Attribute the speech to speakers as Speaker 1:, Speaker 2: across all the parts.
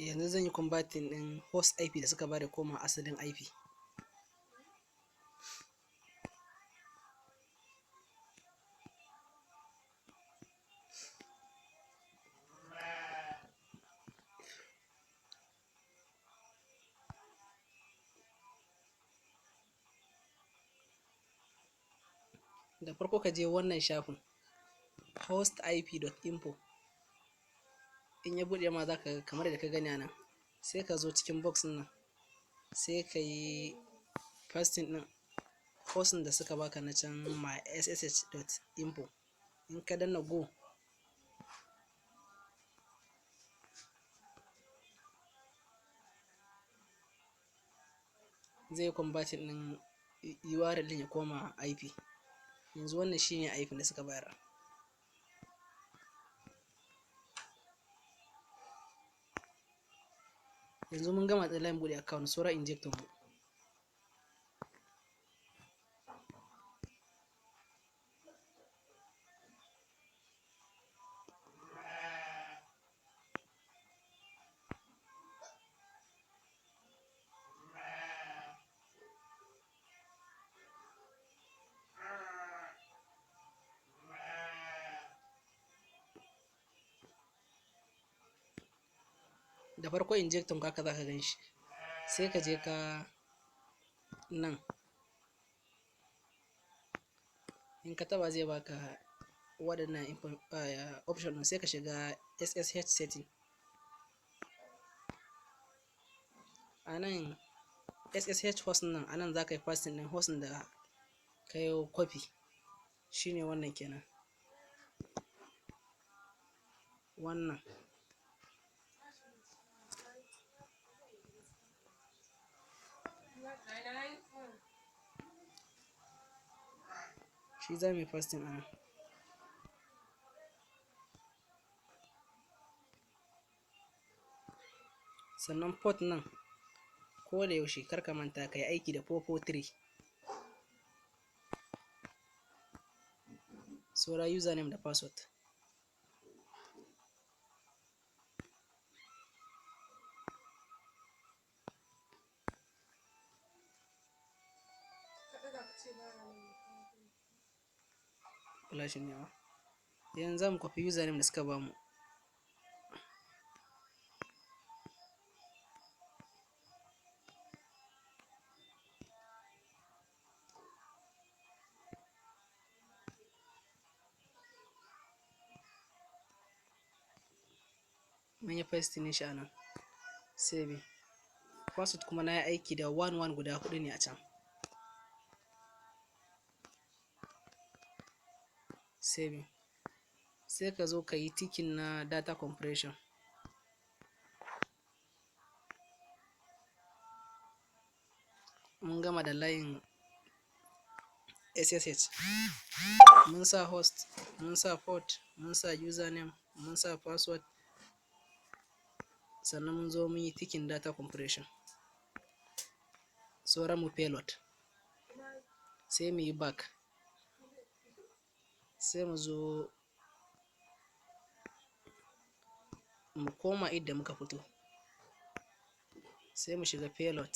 Speaker 1: Yanzu zan yi converting ɗin host IP da suka bada koma asalin IP. Da farko ka je wannan shafin hostip.info. In ya buɗe ma za ka ga kamar da ka gani a nan, sai ka zo cikin box nan, sai ka yi pasting ɗin host da suka baka na can myssh.info. In ka danna go, zai converting ɗin URL ɗin ya koma IP. Yanzu wannan shine IP da suka bayar. Yanzu mun gama da line buɗe account, saura injector mu. Da farko injector haka za ka gan shi, sai ka je ka nan, in ka taba zai baka waɗannan option ɗin, sai ka shiga SSH setting. A nan SSH host nan, a nan za ka yi pasting ɗin host da ka yi copy, shine wannan kenan, wannan. Shi za mu yi pasting a nan. Sannan port nan, ko da yaushe kar ka manta ka yi aiki da 443. Saura username da password. Flashin yawa. Yanzu za mu kwafi username da suka bamu. Mun yi pasting shi a nan. Save. Password kuma na yi aiki da 11 guda huɗu ne a can. Saving. Sai ka zo ka yi ticking na data compression. Mun gama da layin SSH. Mun sa host, mun sa port, mun sa username, mun sa password. Sannan mun zo mun yi ticking data compression. Sauran mu payload. Sai mu yi back. Sai mu zo mu koma inda muka fito, sai mu shiga payload.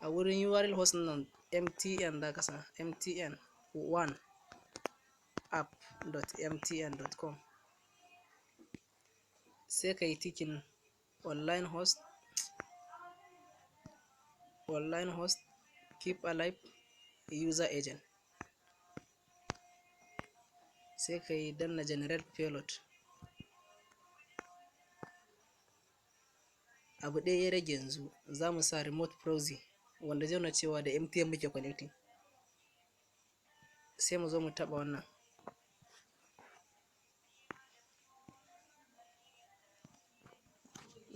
Speaker 1: A wurin URL host nan MTN za ka sa MTN 1 app.mtn.com. Sai ka yi ticking online host, online host keep alive user agent. Sai ka yi danna generate payload. Abu ɗaya ya rage yanzu, za mu sa remote proxy wanda zai nuna cewa da MTN muke connecting. Sai mu zo mu taɓa wannan.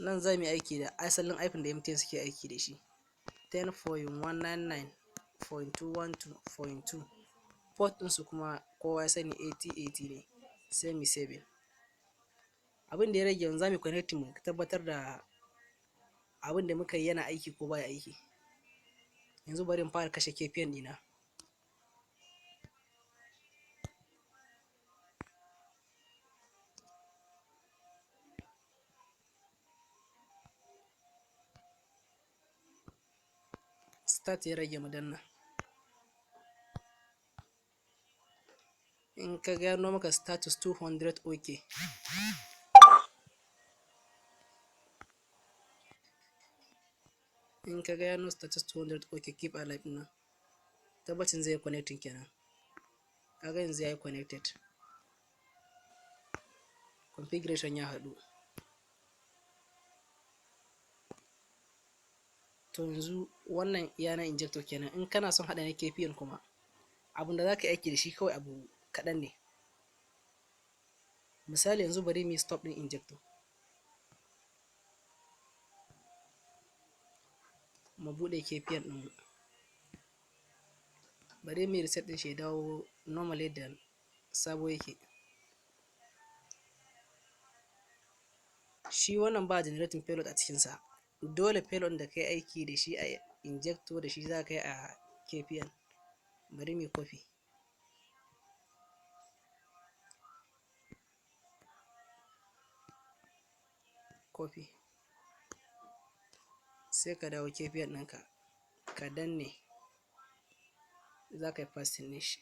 Speaker 1: Nan za mu yi aiki da asalin IP da MTN suke aiki da shi. 10.199.212.2. Port ɗinsu kuma kowa ya sani 8080 ne. Sai mu save. Abin da ya rage yanzu, za mu connecting mu tabbatar da abin da muka yi yana aiki ko baya aiki. Yanzu bari in fara kashe KPN ɗina. Start ya rage mu danna. In ka gano maka status 200, okay. In ka gano status 200 okay, keep alive nan, tabbacin zai yi connecting kenan. Kaga yanzu ya yi connected, configuration ya haɗu. To yanzu wannan iya na injector kenan. In kana son haɗa na KPN kuma, abun da za ka yi aiki da shi kawai abu kaɗan ne. Misali, yanzu bari mu yi stop ɗin injector, mu buɗe KPN ɗinmu. Bari mu yi reset ɗin shi ya dawo normal yadda sabo yake. Shi wannan ba generating payload a cikinsa. Dole payload da kai aiki da shi a injector, da shi za ka yi a KPN. Bari mu yi copy, copy. Sai ka dawo KPN ɗinka, ka danne, za ka yi pasting ɗin shi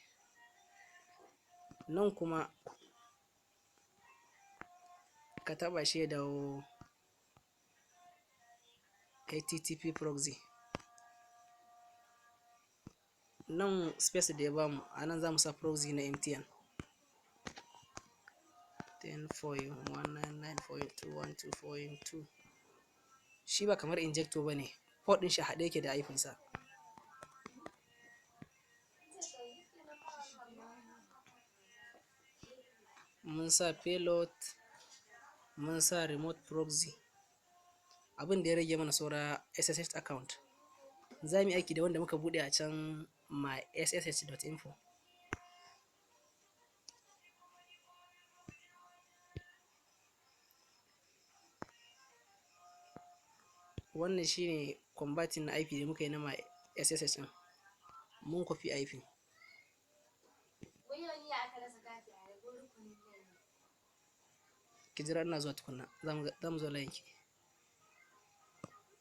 Speaker 1: nan. Kuma ka taɓa shi ya dawo HTTP proxy. Nan space da ya bamu a nan, za mu sa proxy na MTN 10.199.212.2. Shi ba kamar injector ba ne, port ɗin shi haɗe yake da IP sa. Mun sa payload, mun sa remote proxy. Abin da ya rage mana saura SSH account. Za mu yi aiki da wanda muka buɗe a can, myssh.info. Wannan shine converting na IP da muka yi na my SSH ɗin. Mun copy IP.
Speaker 2: Wai yau ni aka rasa kati a rukunin nan ne.
Speaker 1: Ki jira, ina zuwa tukunna, za mu zo layin ki.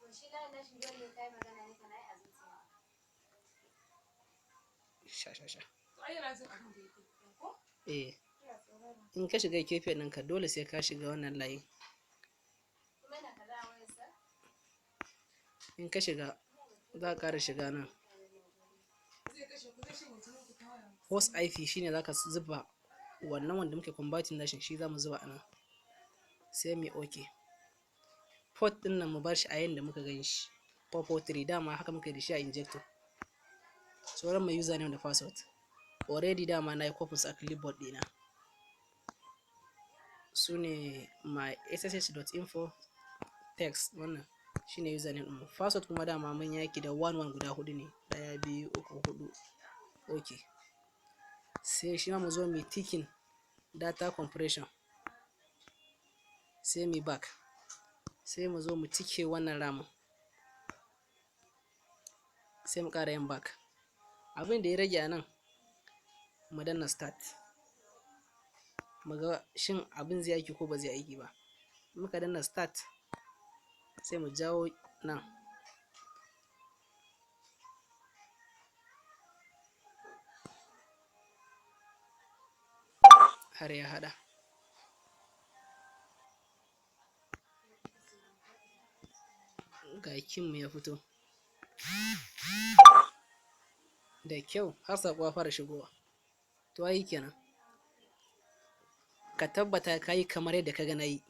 Speaker 2: To shi layin nashi dole kai magana ne kana yi a zuciya.
Speaker 1: Sha sha sha.
Speaker 3: To ai yana jin abin da yake ko?
Speaker 1: Eh.
Speaker 3: Ina saurara.
Speaker 1: In ka shiga KPN ɗinka, dole sai ka shiga wannan layin.
Speaker 2: Kuma yana kaza a wayarsa.
Speaker 1: In ka shiga, za ka ƙara shiga nan.
Speaker 3: Zai kashe ku, zai shanye jinin ku ta waya.
Speaker 1: Host IP shine za ka zuba wannan wanda muke converting nashin, shi za mu zuba a nan. Sai mu yi okay. Port ɗin nan mu bar shi a yanda muka gan shi, 443. Dama haka muka yi da shi a injector. Sauran mai username da password, already dama na yi copy su a clipboard ɗina, su ne my ssh.info text. Wannan shine username ɗinmu. Password kuma dama mun yaki da 11 guda hudu ne, ɗaya, biyu, uku, hudu. Okay, sai shi ma mu zo mu ticking data compression, sai mu back, sai mu zo mu cike wannan ramin, sai mu ƙara yin back. Abin da ya rage a nan, mu danna start, mu ga shin abin zai aiki ko ba zai aiki ba. Muka danna start, sai mu jawo nan. Har ya haɗa. Ga mu ya fito da kyau, har saƙo ya fara shigowa. To, ayi kenan. Ka tabbata ka yi kamar yadda ka ga na yi.